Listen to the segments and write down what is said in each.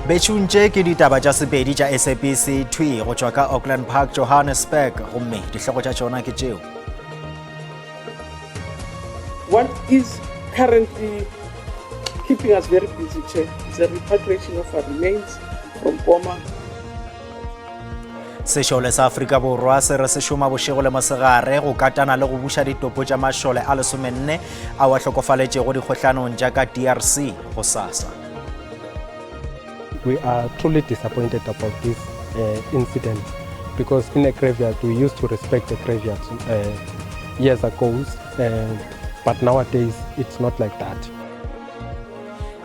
Bešung tše ke ditaba tša Sepedi tša SABC thwi go tšwa ka Auckland Park, Johannesburg, gomme dihlogo tša tšona ke tšeo. What is currently keeping us very busy, Chair, is the repatriation of our remains from Goma. Sešole sa Afrika Borwa se re se šoma bošego le mosegare go katana le go buša ditopo tša mašole a lesomenne ao a hlokofaletšego dikgohlanong tša ka DRC gosasa. We are truly disappointed about this uh, incident because in a graveyard we used to respect the graveyard uh, years ago, uh, but nowadays it's not like that.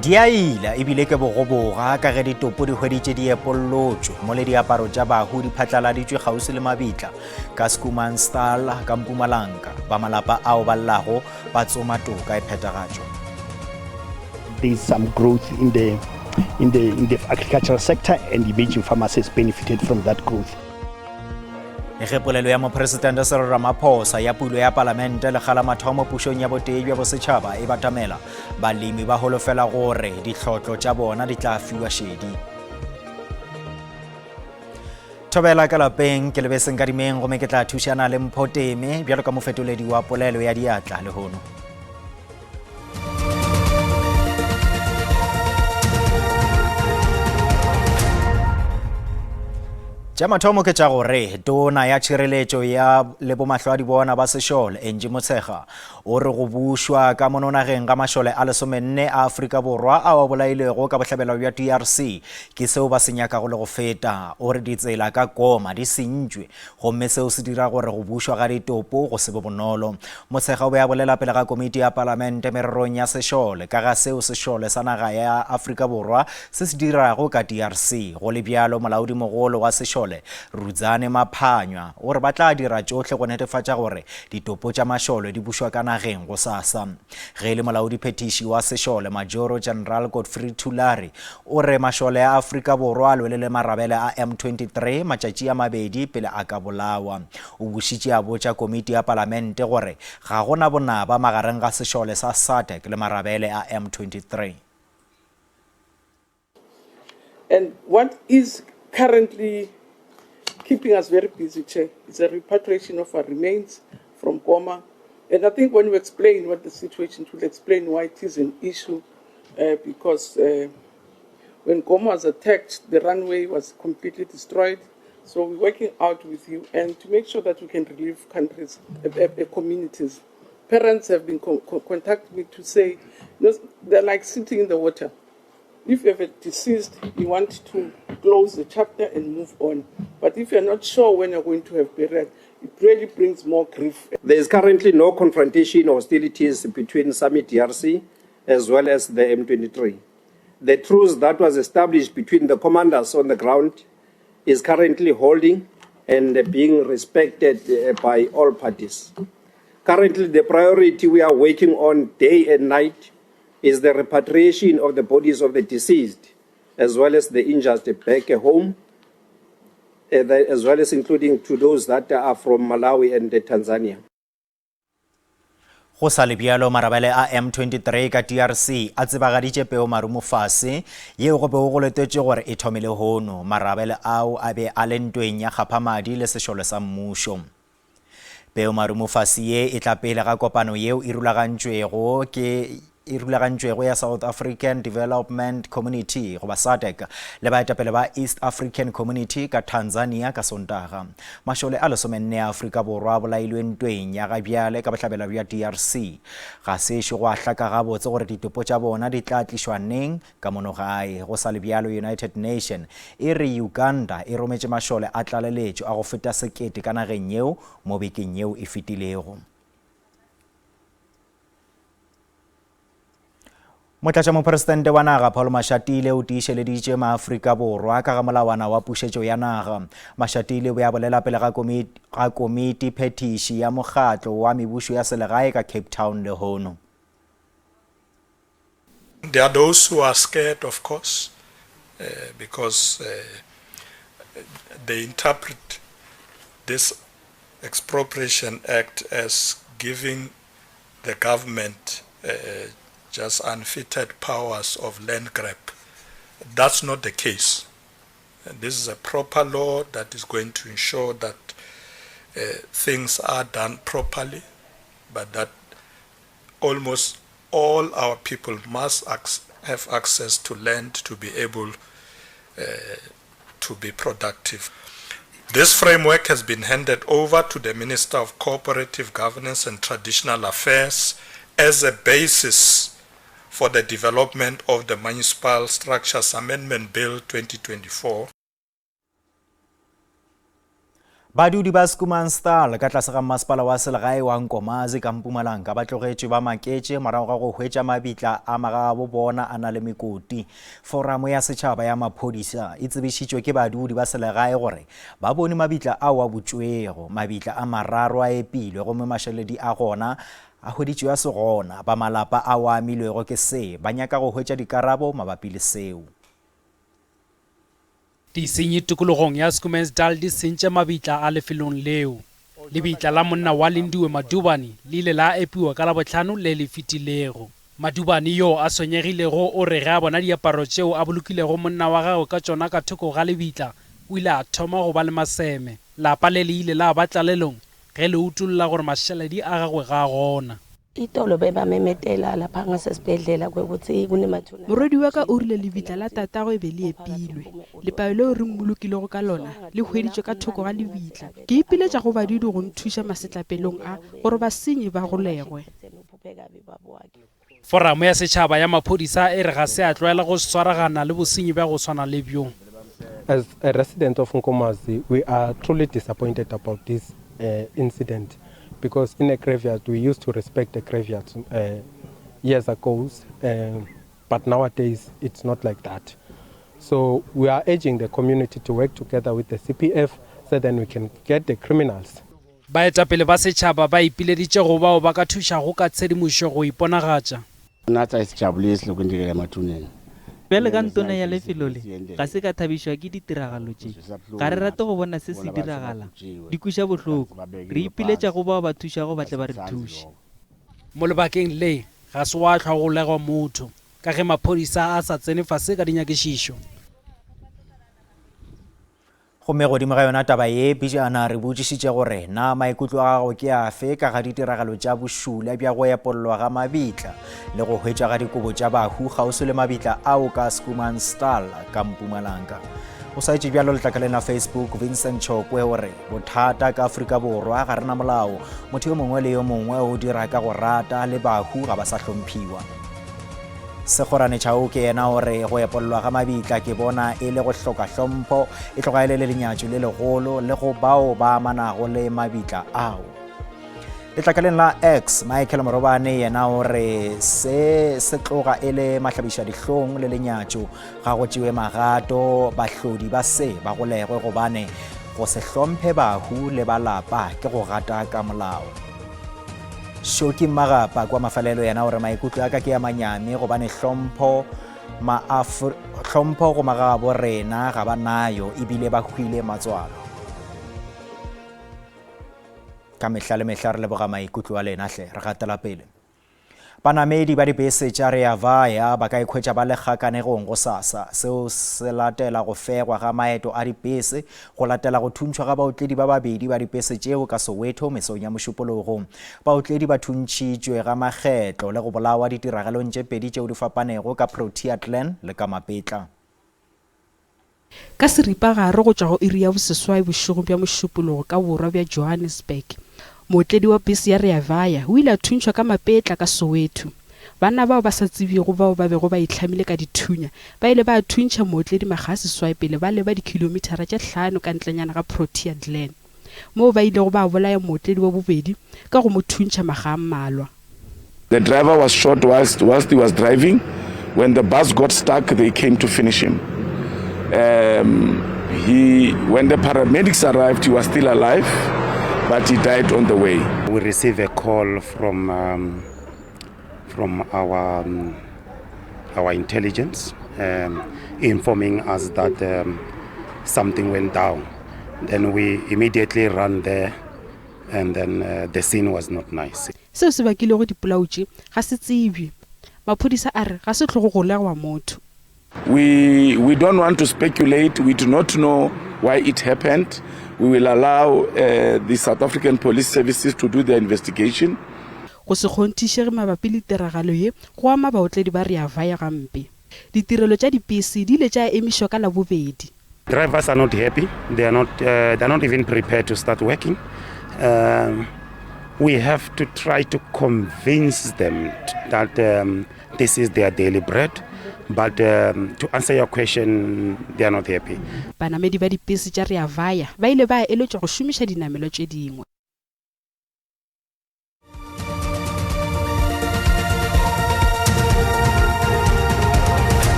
Di a ila ebile ke bogoboga ka ge ditopo di hweditše di epollotšwe mo le diaparo tša bahu di phatlaladitšwe kgauswi le mabitla ka Schoemansdal ka Mpumalanga. Ba malapa ao ba llago ba tsoma toka e phethagatšwe. There is some growth in the in the in the agricultural sector and emerging farmers has benefited from that growth. Ge polelo ya Mopresidente Cyril Ramaphosa ya pulo ya Palamente lekga la mathomo pušong ya botee bja bosetšhaba e batamela, balemi ba holofela gore dihlotlo tša bona di tla fiwa šedi. Thobela ka lapeng ke lebe Senkadimeng gomme ke tla thušana le Mpho Teme bjalo ka mofetoledi wa polelo ya diatla lehono. Tša mathomo ke tša gore tona ya tšhireletšo ya le bomahlwadibona ba sešole Angie Motshekga o re go bušwa ka mono nageng ga mašole a lesomenne a Afrika Borwa ao a bolailwego ka bohlabela bja DRC ke seo ba se nyakago le go feta. O re ditsela ka koma di sentšwe gomme seo se dira gore go bušwa ga ditopo go se be bonolo. Motshekga o be a bolela pele ga komiti ya palamente mererong ya sešole ka ga seo sešole sa naga ya Afrika Borwa se se dirago ka DRC. Go le bjalo, molaodimogolo wa sešole, Rudzani Maphanywa, o re ba tla dira tšohle go netefatša gore ditopo tša mašole di bušwa ka nageng gosasa. Ge e le molaodiphethiši wa sešole, Majoro General Godfrey Thulare, O re mašole a Afrika Borwa a lwele le marabele a M23 matšatši a mabedi pele a ka bolawa. O bušitše a botša komiti ya palamente gore ga go na bonaba magareng ga sešole sa SADC le marabele a M23. And what is currently keeping us very busy, Chair, is the repatriation of our remains from Goma. And I think when we explain what the situation, it will explain why it is an issue, uh, because uh, when Goma was attacked, the runway was completely destroyed. So we're working out with you and to make sure that we can relieve countries, uh, uh, communities. Parents have been co co contacting me to say, you know, they're like sitting in the water. If you have a deceased, you want to close the chapter and move on. But if you're not sure when you're going to have burial, it really brings more grief. There is currently no confrontation or hostilities between SAMIDRC as well as the M23. The truce that was established between the commanders on the ground is currently holding and being respected eh, by all parties. Currently, the priority we are working on day and night is the repatriation of the bodies of the deceased as well as the injured back home, eh, as well as including to those that are from Malawi and Tanzania. Go sa le bjalo, marabele a M23 ka DRC a tsebagaditše peo marumo fase yeo go bego go letetšwe gore e thome lehono. Marabele ao a be a le ntweng ya kgaphamadi le sešole sa mmušo. Peomarumofase ye e tla pele ga kopano yeo e rulagantšwego ke e rulagantšwego ya South African Development Community goba SADC le baetapele ba East African Community ka Tanzania ka Sontaga. Mašole a lesomenne a Afrika Borwa a bolailwe ntweng ya ga bjale ka bohlabela bja DRC. Ga se ešo gwa hlaka gabotse gore ditopo tša bona di tla tlišwa neng Ka mono gae, go sa le bjalo United Nation e re Uganda e rometše mašole a tlaleletšo a go feta sekete ka nageng yeo mo bekeng yeo e fetilego. Motlatšamopresidente wa naga Paul Mashatile o tiišeleditše maAfrika Borwa ka ga molawana wa pušetšo ya naga. Mashatile o be a bolela pele ga ga komiti phethiši ya mokgatlo wa mebušo ya selegae ka Cape Town lehono. There are those who are scared, of course, uh, because uh, they interpret this Expropriation Act as giving the government uh, just unfettered powers of land grab. That's not the case. And this is a proper law that is going to ensure that uh, things are done properly, but that almost all our people must ac have access to land to be able uh, to be productive. This framework has been handed over to the Minister of Cooperative Governance and Traditional Affairs as a basis for the development of the Municipal Structures Amendment Bill 2024. Badudi ba Schoemansdal ka tlase ga mmasepala wa selegae wa Nkomazi ka Mpumalanga ba tlogetšwe ba maketše morago ga go hwetša mabitla a magagabo bona a na le mekoti. Foramo ya setšhaba ya maphodisa e tsebišitšwe ke badudi ba selegae gore ba bone mabitla ao a butšwego. Mabitla a mararo a epilwe gomme mašaledi a gona a hweditšwe a se gona. Ba malapa ao a amilwego ke se ba nyaka go hwetša dikarabo mabapi le seo. Disenyi tikologong ya Schoemansdal di sentše mabitla a lefelong leo. Lebitla la monna wa Lindiwe Madubane le ile la epiwa ka Labohlano le le fetilego. Madubane yo a swenyegilego o re ge a bona diaparo tšeo a bolokilego monna wa gagwe ka tšona ka thoko ga lebitla, o ile a thoma go ba le maseme. Lapa le le ile la ba tlalelong ge le utolla gore mašaledi a gagwe ga a gona. Itolo bebamemetela lapha ngasesibhedlela kwekutsi kunemathuna. Morwedi wa ka o rile lebitla la tatagwe e be le epilwe. Lepayo leo re mmolokilego ka lona le hweditšwe ka thoko ga lebitla. Ke ipiletša go badudi go nthuša masetlapelong a gore basenyi ba golegwe. Foramo ya Setšhaba ya Maphodisa e re ga se ya tlwaela go swaragana le bosenyi bja go swana le bjo. As a resident of Nkomazi, we are truly disappointed about this incident because in a graveyard we used to respect the graveyard uh, years ago, uh, but nowadays it's not like that. So we are urging the community to work together with the CPF so then we can get the criminals. Baetapele ba setšhaba ba ipileditše go bao ba ka thušago ka tshedimošo go iponagatša. Nathi ayisijabulisi lokhu kwenzeka emathuneni. Bjale ka ntona ya lefelo le, ga se ka thabišwa ke ditiragalo tše. Ga re rate go bona se se diragala. Di kweša bohloko. Re ipiletša go bao ba thušago ba tle ba re thuše. Mo lebakeng le, ga se wa hlwa go golegwa motho, ka ge maphodisa a sa tsene fase ka dinyakišišo. Gomme godimo ga yona taba ye, pejana re botšišitše gore na maikutlo a gago ke afe ka ga ditiragalo tša bošula bja go epollwa ga mabitla le go hwetšwa ga dikobo tša bahu kgauswi le mabitla ao ka Schoemansdal ka Mpumalanga. O sa etše bjalo letlakaleng la Facebook, Vincent Chokwe o re bothata ka Afrika Borwa ga re na molao, motho yo mongwe le yo mongwe o dira ka go rata le bahu ga ba sa hlomphiwa. Sekgorane Chauke yena o re go epollwa ga mabitla ke bona e le go hloka hlompho, e tloga e le le lenyatšo le legolo le go bao ba amanago le mabitla ao. Letlakaleng la X, Michael Morobane yena o re se se tloga e le mahlabišadihlong le lenyatšo, ga go tšewe magato bahlodi ba se ba golegwe gobane go se hlomphe bahu le ba lapa ke go gata ka molao. Shoki Mmagapa kwa mafelelo yena o re maikutlo a ka ke a manyami gobane hlompho ma hlompho go magabo rena ga ba nayo ebile ba hwile matswalo. Ka mehla le mehla re leboga maikutlo a lena hle, re gatela pele. Banamedi ba dibese tša Rea Vaya ba ka ikhwetša ba le kgakanegong gosasa. Seo se latela go fegwa ga maeto a dipese go latela go thuntšhwa ga baotledi ba babedi ba dipese tšeo ka Soweto mesong ya Mošupologo. Baotledi ba thuntšhitšwe ga makgetlo le go bolawa ditiragalong tše pedi tšeo di fapanego ka Protea Glen le ka Mapetla. Ka seripagare go tšwa go iri ya boseswai bošegong bja Mošupologo ka borwa bja Johannesburg, mootledi wa bese ya Rea Vaya o ile a thuntšhwa ka mapetla ka Soweto. Banna bao ba sa tsebjego bao ba bego ba itlhamile ka dithunya ba ile ba thuntšha mootledi makga a seswai pele ba leba dikhilomithara tše hlano ka ntlenyana ga Protea Glen, moo ba ilego ba bolaya mootledi wa bobedi ka go mo thuntšha makga a mmalwa. The driver was shot whilst, whilst he was driving. When the bus got stuck, they came to finish him. Um, he, when the paramedics arrived, he was still alive, but he died on the way. We received a call from, um, from our, um, our intelligence um, informing us that um, something went down. Then we immediately ran there and then uh, the scene was not nice. Seo se bakilego dipolao tše ga se tsebje. Maphodisa a re ga se tlo go golegwa motho. We, we don't want to speculate. We do not know why it happened. We will allow uh, the South African Police Services to do their investigation. Go se kgonthišege mabapi le tiragalo ye go ama baotledi ba Rea Vaya gampe. Ditirelo tša dipese di ile tša emišwa ka Labobedi. Drivers are not happy. They are not, uh, they are not even prepared to start working. Um, we have to try to convince them that um, this is their daily bread. But um, to answer your question, they are not happy. Banamedi ba dipese tša Rea Vaya ba ile ba eletšwa go šomiša dinamelwa tše dingwe.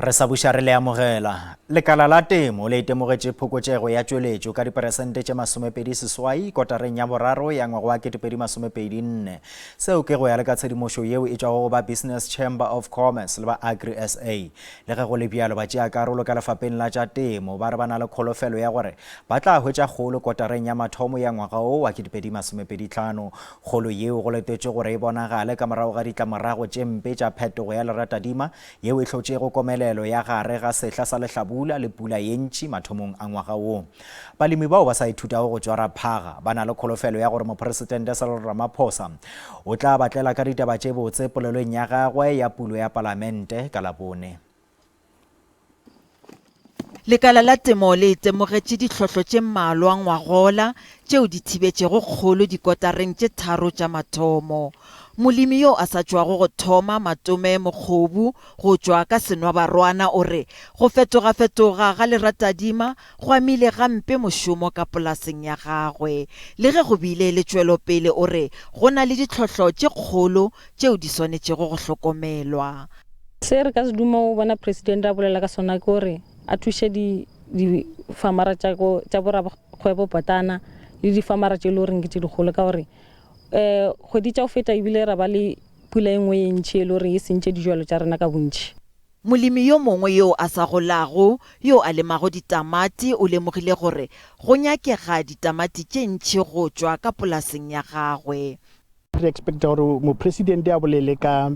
Re sa buša re le amogela. Lekala la temo le itemogetše phokotšego ya tšweletšo ka diperesente tše 28 kotareng ya boraro ya ngwaga wa 2024. Seo ke go ya le ka tshedimošo yeo e tšwago go ba Business Chamber of Commerce le ba Agri SA. Le ge go le bjalo, batšeakarolo ka lefapeng la tša temo ba re ba na le kholofelo ya gore ba tla hwetša kgolo kotareng ya mathomo ya ngwaga wo wa 2025. Kgolo yeo go letetšwe gore e bonagale ka morago ga ditlamorago tše mpe tša phetogo ya leratadima yeo e hlotšego komelelo ya gare ga sehla sa lehlabula le pula ye ntši mathomong a ngwaga wo. Balemi bao ba sa ithutago go tšwara phaga ba na le kholofelo ya gore Mopresidente Cyril Ramaphosa o tla ba tlela ka ditaba tše botse polelong ya gagwe ya pulo ya Palamente ka Labone. Lekala la temo le itemogetše ditlhohlo tše mmalwa ngwagola tšeo di thibetšego kgolo dikotareng tše tharo tša mathomo. Molemi yo a sa tšwago go thoma, Matome Mokgobu go tšwa ka Senwabarwana o re go fetogafetoga ga leratadima go amile gampe mošomo ka polaseng ya gagwe. Le ge go bile le tšwelopele o re go na le ditlhohlo tše kgolo tšeo di swanetšego go hlokomelwa. Se re ka se dumago go bona Presidente a bolela ka sona ke gore a thuše di difamara tša go tša borakgwebo potlana le difamara tše e le goreng ke tše dikgolo ka gore um kgwedi tša go feta ebile ra ba le pula e nngwe ye ntši e le goreng e sentše dijalo tša rena ka bontši. Molemi yo mongwe yo a sa golago yo a lemago ditamati o lemogile gore go nyakega ditamati tše ntši go tšwa ka polaseng ya gagwe. Re expecta gore mopresidente a bolele ka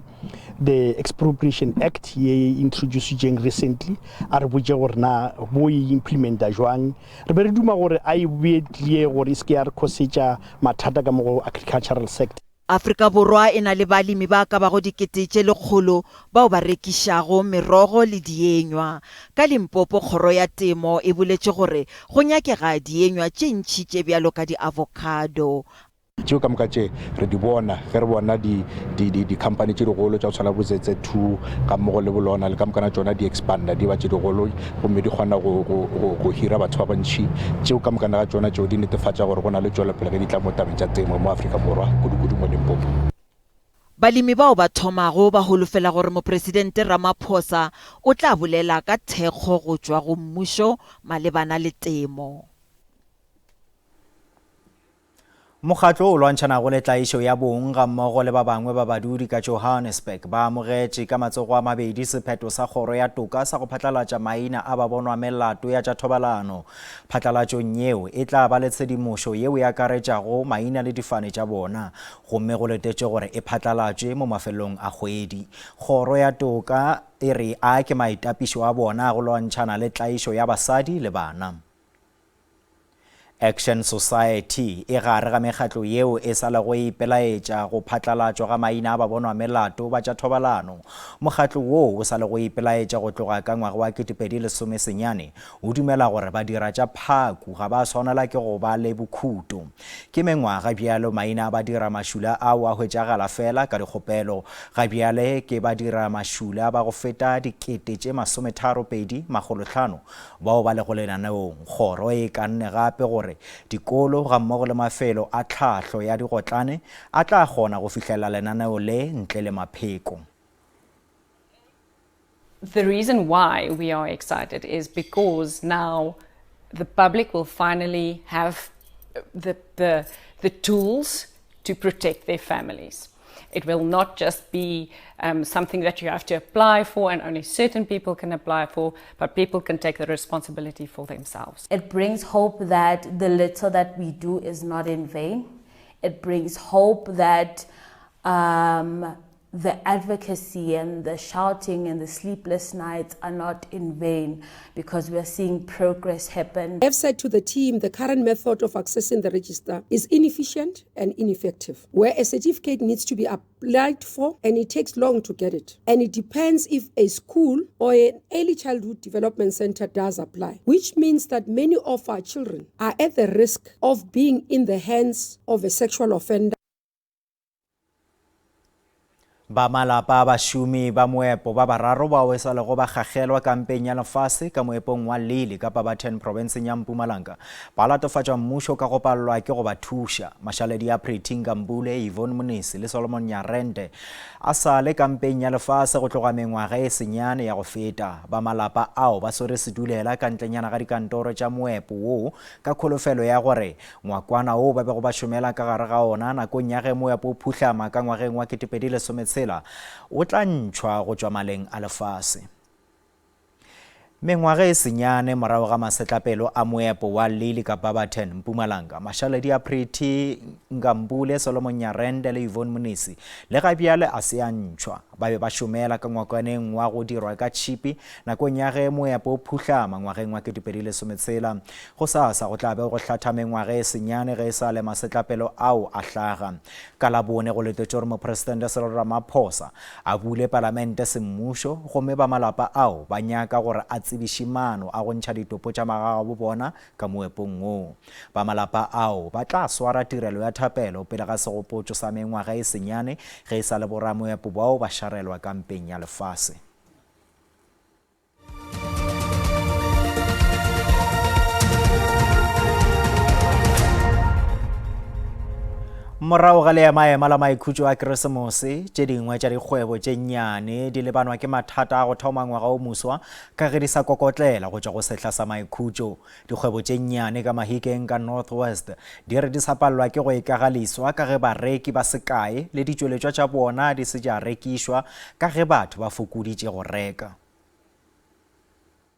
the Expropriation Act ye e introducitšeng recently, a re botše gore na bo e implementa jwang. Re be re duma gore a e bee clear gore e se ke ya re khosetša mathata ka mo go agricultural sector. Afrika Borwa e na le balemi ba ka bago 100,000 bao ba rekišago merogo le dienywa. Ka Limpopo kgoro ya temo e boletše gore go nyakega dienywa tše ntši tše bjalo ka di-avocado. Tšeo ka moka tše re di bona ge re bona di, di, di, dikhamphani tše digolo tša go tshwana bo ZZ2 ga mmogo le bolona le ka mokana tšona di expanda di ba tše digolo gomme di kgona go, go, go, go hira batho ba bantši. Tšeo ka mokana ga tšona tšeo di netefatša gore go na le tšwelopele ge di tla mo tabeng tša temo mo Afrika Borwa, kudukudu mo Limpopo. Balemi bao ba thomago ba holofela gore Mopresidente Ramaphosa o tla bolela ka thekgo go tšwa go mmušo malebana le temo. Mokgatlo o lwantšhanago le tlaišo ya bong gammogo le ba bangwe ba badudi ka Johannesburg ba amogetše ka matsogo a mabedi sephetho sa kgoro ya toka sa go phatlalatša maina a babonwa melato ya tša thobalano. Phatlalatšong yeo e tla ba le tshedimošo yeo e akaretšago maina le difane tša bona gomme go letetšwe gore e phatlalatšwe mo mafelong a kgwedi. Kgoro ya toka e re a ke maitapišo a bona a go lwantšhana le tlaišo ya basadi le bana. Action Society e gare ga mekgatlo yeo e sa lego e ipelaetša go phatlalatšwa ga maina a babonwa melato ba tša thobalano. Mokgatlo woo o sa lego e ipelaetša go tloga ka ngwaga wa 2019 o dumela gore badira tša phaku ga ba swanela ke go ba le bokhuto. Ke mengwaga bjalo maina a badira mašula ao a hwetšagala fela ka dikgopelo. Ga bjale ke badira mašula ba go feta 32 500 Bao ba lego lenaneong, kgoro e ikanne gape gore dikolo gammogo le mafelo a tlhahlo ya digotlane a tla kgona go fihlelela lenaneo le ntle le mapheko. The reason why we are excited is because now the public will finally have the, the, the tools to protect their families. It will not just be um, something that you have to apply for and only certain people can apply for, but people can take the responsibility for themselves. It brings hope that the little that we do is not in vain. It brings hope that um, the advocacy and the shouting and the sleepless nights are not in vain because we are seeing progress happen. I've said to the team the current method of accessing the register is inefficient and ineffective, where a certificate needs to be applied for and it takes long to get it. And it depends if a school or an early childhood development center does apply, which means that many of our children are at the risk of being in the hands of a sexual offender. Ba malapa a bašomi ba moepo ba bararo bao e sa lego ba kgagelwa kampeng ya lefase ka moepong wa Lily ka Pabaten profenseng ya Mpumalanga ba latofatša mmušo ka go palelwa ke go ba thuša. Mašaledi a Pretty Nkambule, Yvonne Mnisi le Solomon Nyarente a sa le kampeng ya lefase go tloga mengwaga e senyane ya go feta. Ba malapa ao ba swere sedulela ka ntlenyana ga dikantoro tša moepo woo ka kholofelo ya gore Ngwakwana woo ba bego ba šomela ka gare ga ona nakong ya ge moepo o phuhlama ka ngwageng wa 2016 o tla ntšhwa go tšwa maleng a lefase. Mengwaga e senyane morago ga masetlapelo a moepo wa Lily ka Barberton, Mpumalanga, mašaledi a Pretty Nkambule, Solomon Nyarende le Yvonne Mnisi le ga bjale a se a ntšhwa. Ba be ba šomela ka ngwakwaneng wa go dirwa ka tšhipi nakong ya ge moepo o phuhlama ngwageng wa 2016. Gosasa go tla be go hlatha mengwaga e senyane ge e sa le masetlapelo ao a hlaga. Ka Labone go letetšwe gore Mopresidente Cyril Ramaphosa a bule palamente semmušo gomme ba malapa ao ba nyaka gore a tsebiše maano a go ntšha ditopo tša magagabo bona ka moepong wo. Ba malapa ao ba tla swara tirelo ya thapelo pele ga segopotšo sa mengwaga e senyane ge e sa le boramoepo bao ba šarelwa kampeng ya lefase. Morago ga leemaema la maikhutšo a Keresemose, tše dingwe tša dikgwebo tše nnyane di lebanwa ke mathata a go thoma ngwaga o moswa ka ge di sa kokotlela go tšwa go sehla sa maikhutšo. Dikgwebo tše nnyane ka Mahikeng ka North West di re di sa palelwa ke go ikaga leswa ka ge bareki ba se kae le ditšweletšwa tša bona di se tša rekišwa ka ge batho ba fokoditše go reka.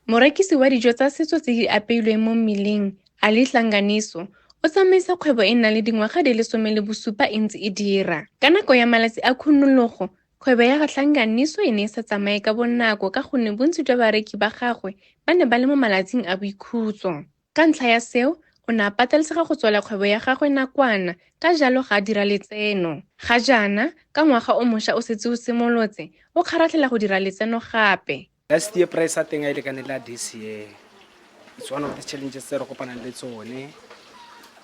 Morekisi wa dijo tsa setso tse di apeilweng mo mmileng, Ali Hlanganiso, o tsamaisa kgwebo e nang le dingwaga di le 17 e ntse e dira. Ka nako ya malatsi a khunologo, kgwebo ya ga Hlanganiso e ne e sa tsamaye ka bonako ka gonne bontsi jwa bareki ba gagwe ba ne ba le mo malatsing a boikhutso. Ka ntlha ya seo, o ne a patelesega go tswala kgwebo ya gagwe nakwana, ka jalo ga a dira letseno. Ga jaana, ka ngwaga o mošwa o setse o simolotse, o kgaratlhela go dira letseno gape. Last year price ya teng a e lekane le ya this year. It's one of the challenges tse re kopanang le tsone.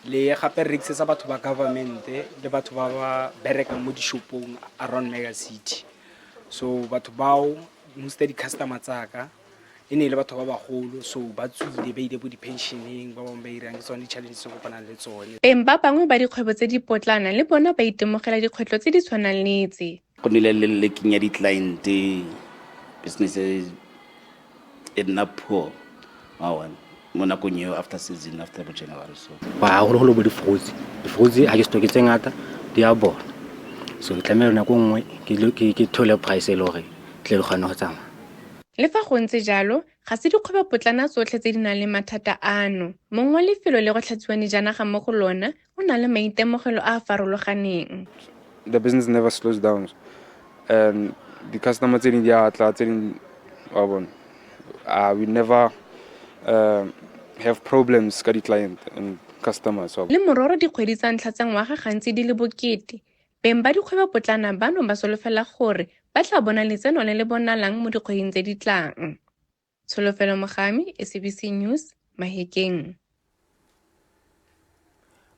Le gape re rekisetsa batho ba government le batho ba ba berekang mo dishopong around Mega City. So batho bao most ya di-customer tsaka e ne e le batho ba bagolo so ba tswile ba ile bo di-pensioneng ba bangwe ba irang ke tsone di-challenge tse kopanang le tsone. Beng ba bangwe ba dikgwebo tse dipotlana le bona ba itemogela dikgwetlho tse di tshwanang le tse. Go nnile le lacking ya di-client, business e nna poor wa bona mo nakong eo after season after bo January so. Haholoholo bo di-fruits, di-fruits ha ke stoke tse ngata di a bola so ke tlamehile nako nngwe ke theole price e le gore tle di kgone go tsamaya. Le fa go ntse jalo, ga se dikgwebopotlana tsotlhe tse di nang le mathata ano. Mong wa lefelo le go tlhatswiwang dijanaga mo go lona o na le maitemogelo a a farologaneng. The business never slows down and di-customer tse dingwe di a tla tse dingwe wa bona uh, we never uh, have problems ka di-client and customers. Le mororo dikgwedi tsa ntlha tsa ngwaga gantsi di le bokete, Beng ba dikgwebopotlana bano ba solofela gore ba tla bona letseno le le bonalang mo dikgweding tse di tlang. Tsholofelo Mogami, SABC News, Mahikeng.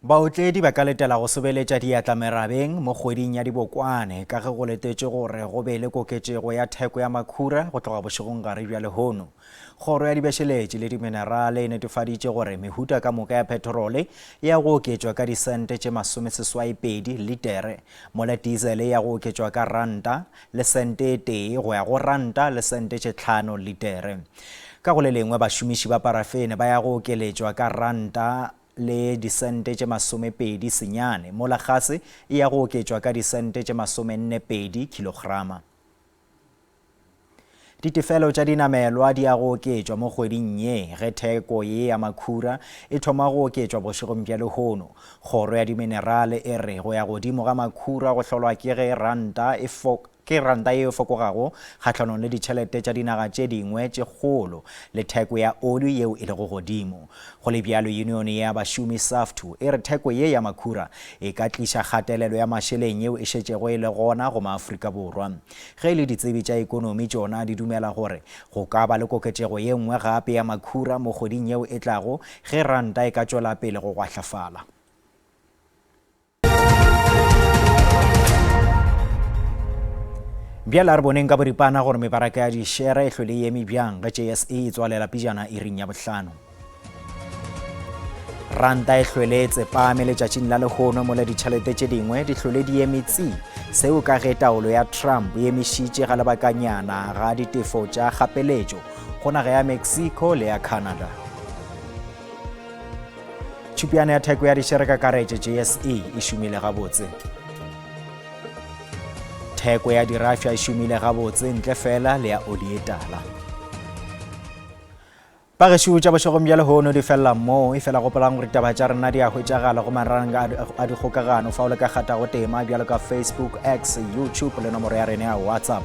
Baotledi ba ka letela go sobeletša diatla merabeng mo kgweding ya Dibokwane ka ge go letetšwe gore go be le koketšego ya theko ya makhura go tloga bošegonggare bja lehono. Kgoro ya Dibešeletši le Diminerale e netefaditše gore mehuta ka moka ya petrole e ya go oketšwa ka disente tše masomeseswaipedi litere, mola diesele e ya go oketšwa ka ranta le sente e tee go ya go ranta le sente tše tlhano litere. Ka go le lengwe, bašomiši ba parafene ba ya go okeletšwa ka ranta. le disente tše 29 mola gase e ya go oketšwa ka disente tše 42 khilograma. Ditefelo tša dinamelwa di ya go oketšwa mo kgweding ye ge theko ye ya makhura e thoma go oketšwa bošegong bja lehono. Kgoro ya Diminerale e re go ya godimo ga makhura go hlolwa ke ge ranta e ke ranta ye e fokogago kgahlanong le ditšhelete tša dinaga tše dingwe tše kgolo le theko ya oli yeo e lego godimo. Go le bjalo, yunione ya bašomi SAFTU e re theko ye ya makhura e ka tliša kgatelelo ya mašeleng yeo e šetšego e le gona go maAfrika Borwa. Ge e le ditsebi tša ekonomi tšona di dumela gore go ka ba le koketšego ye nngwe gape ya makhura mo kgweding yeo e tlago ge ranta e ka tšwela pele go gwahlafala. Bjale a re boneng ka boripana gore mebaraka ya dišere e hlwele e eme bjang ge JSE e tswalela pejana iring ya bohlano. Ranta e hlwele e tsepame letšatšing la lehono mola ditšhelete tše dingwe di hlwele di eme tsi. Seo ka ge taolo ya Trump e emišitše ga lebakanyana ga ditefo tša kgapeletšo go naga ya Mexico le ya Canada. Tšhupiana ya theko ya dišere kakaretšo JSE e šomile gabotse. Theko ya dirafša e šomile gabotse ntle fela le ya oli e tala. Bagešo tša bošegong bja lehono di felela moo, efela gopolang gore ditaba tša rena di a hwetšagala go marang a dikgokagano fao le ka kgathago tema bjalo ka Facebook, X, YouTube le nomoro ya rena ya WhatsApp.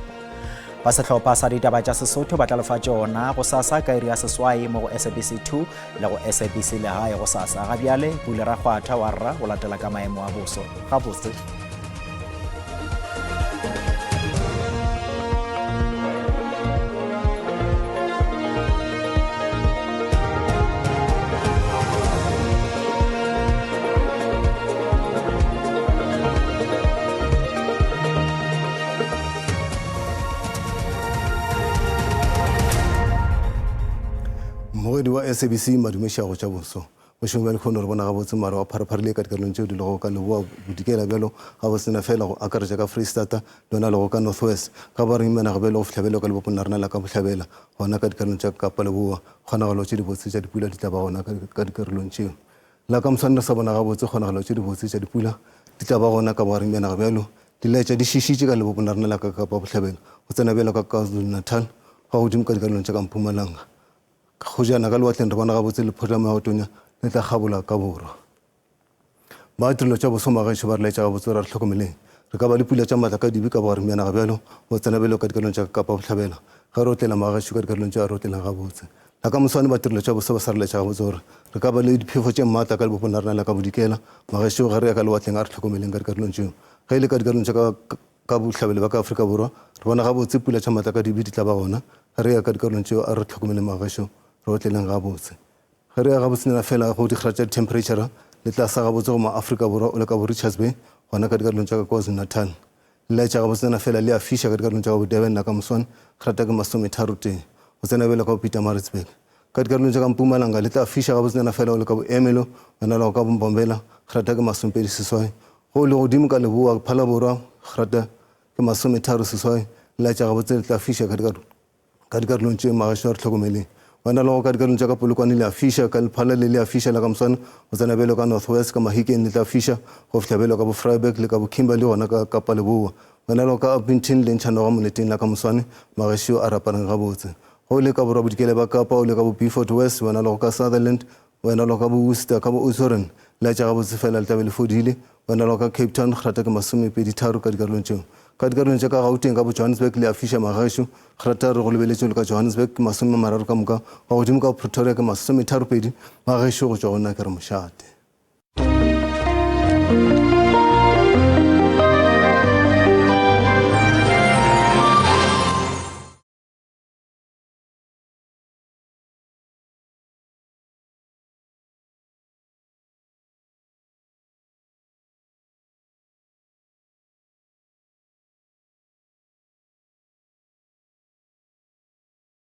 Ba sehlopha sa ditaba tša Sesotho ba tla lefa tšona gosasa ka iri ya seswai mo go SABC 2 le go SABC Legae gosasa. Ga bjale Pule Rakgwatha wa rra go latela ka maemo a boso. Gabotse. Mmogedi wa SABC Madume Šago tša boso. Bošego bja lehono re bona gabotse mare wa pharepharile ka dikarolong tšeo di lego ka leboa bodikela bjalo gabotsena fela go akaretša ka Freistata le yona lego ka North West ka bogareng menago bjalo go fihla bjalo ka lebopong la rena la ka bohlabela gona ka dikarolong tša Kapa Leboa kgonagalo tše dibotse tša dipula di tla ba gona ka dikarolong tšeo. La ka moswane re sa bona gabotse kgonagalo tše dibotse tša dipula di tla ba gona ka bogareng bja naga bjalo di laetša di šišitše ka lebopong la rena la ka Kapa Bohlabela go tsena bjalo ka KwaZulu-Natal ga godimo ka dikarolong tša ka Mpumalanga. Kgojana ka lewatleng re bona gabotse lephotla la moya wa tonya le tla kgabola ka borwa. Ba tirelo tša boso magaešo ba re laetša gabotse gore a re hlokomeleng. Re ka ba le pula tša matla ka dibe ka bogareng bja naga bjalo go tsena bjalo ka dikarolong tša ka Kapa Bohlabela. Ge re otlela magaešo ka dikarolong tše a re otleleng gabotse. La ka moswane ba tirelo tša boso ba sa re laetša gabotse gore re ka ba le diphefo tše matla ka lebopong la rena la ka bodikela. Magaešo ge re ya ka lewatleng a re hlokomeleng ka dikarolong tšeo. Ge e le ka dikarolong tša ka Ka bohlabela bja ka Afrika Borwa, re bona gabotse pula tša matlakadibe di tla ba gona. Ge re ya ka dikarolong tšeo, a re hlokomeleng magešo, re otleleng gabotse. Ge re ya gabotsenyana feela go dikgara tša dithemphereitšhara, le tla sa gabotse go ma-Afrika Borwa o le ka bo Richards Bay, gona ka dikarolong tša ka KwaZulu-Natal. Le laetša gabotsenyana feela le a fiša ka dikarolong tša ka bo Durban la ka moswane, kgrata ke masometharotee, go tsena bjalo ka bo Pietermaritzburg. Ka dikarolong tša ka Mpumalanga, le tla fiša gabotsenyana feela o le ka bo Ermelo, wena le go ka bo Mbombela, kgrata ke 26. Go le godimo ka leboa, Phalaborwa, grata ke 36, le laetša gabotse le tla fiša ka ka dikarolong tše magašo a re hlokomeleng. Wena le go ka dikarolong tša ka Polokwane le a fiša, ka Lephala le le a fiša la ka moswane, go tsena bjalo ka North West, ka Mahikeng le tla fiša, go fihla bjalo ka bo Vryburg le ka bo Kimberley gona ka Kapa Leboa. Wena le go ka Upington le ntšha noga moleteng la ka moswane, magašo a re apareng gabotse. Go le ka Borwa Bodikela bja Kapa, o le ka bo Beaufort West, wena le go ka Sutherland, Wena loka bo Worcester ka bo Oudtshoorn, laetša gabotse fela le tla be le fodile. Wena loka Cape Town, grata ke 23 ka dikarolong tšeo. Ka dikarolong tša ka Gauteng ka bo Johannesburg le a fiša magešo, grata re go lebeletše o le ka Johannesburg ke 30 ka moka, wa godimo ka bo Pretoria ke 32, magešo go tšwa go nna ke re mošate.